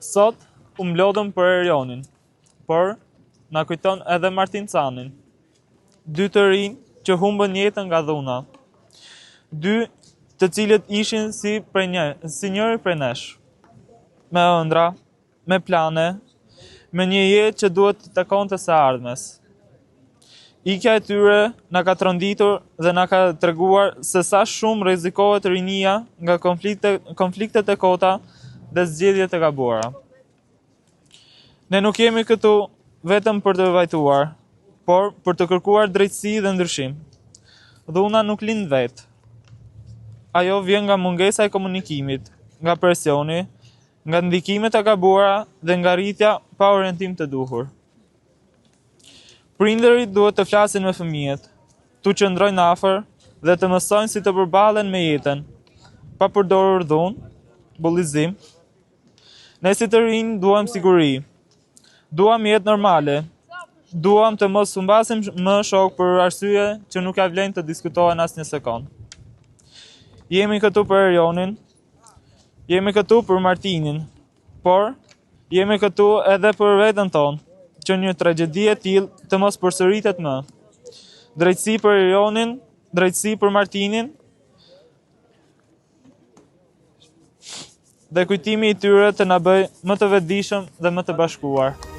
Sot u mblodhëm për Erionin, por na kujton edhe Martin Canin. Dy të rinj që humbën jetën nga dhuna. Dy të cilët ishin si prej një, si njëri prej nesh. Me ëndrra, me plane, me një jetë që duhet t'i takonte së ardhmes. Ikja e tyre na ka tronditur dhe na ka treguar se sa shumë rrezikohet rinia nga konflikte, konfliktet e kota dhe zgjedhjet e gabuara. Ne nuk jemi këtu vetëm për të vajtuar, por për të kërkuar drejtësi dhe ndryshim. Dhuna nuk lind vetë. Ajo vjen nga mungesa e komunikimit, nga presioni, nga ndikimet e gabuara dhe nga rritja pa orientim të duhur. Prindërit duhet të flasin me fëmijët, t'u qëndrojnë afër dhe të mësojnë si të përballen me jetën, pa përdorur dhunë, bullizim. Ne si të rinj duam siguri, duam jetë normale, duam të mos humbasim më shokë për arsye që nuk ia vlejnë të diskutohen asnjë sekondë. Jemi këtu për Erionin, jemi këtu për Martinin, por jemi këtu edhe për veten tonë, që një tragjedi e tillë të mos përsëritet më. Drejtësi për Erionin, drejtësi për Martinin dhe kujtimi i tyre të na bëjë më të vetëdijshëm dhe më të bashkuar.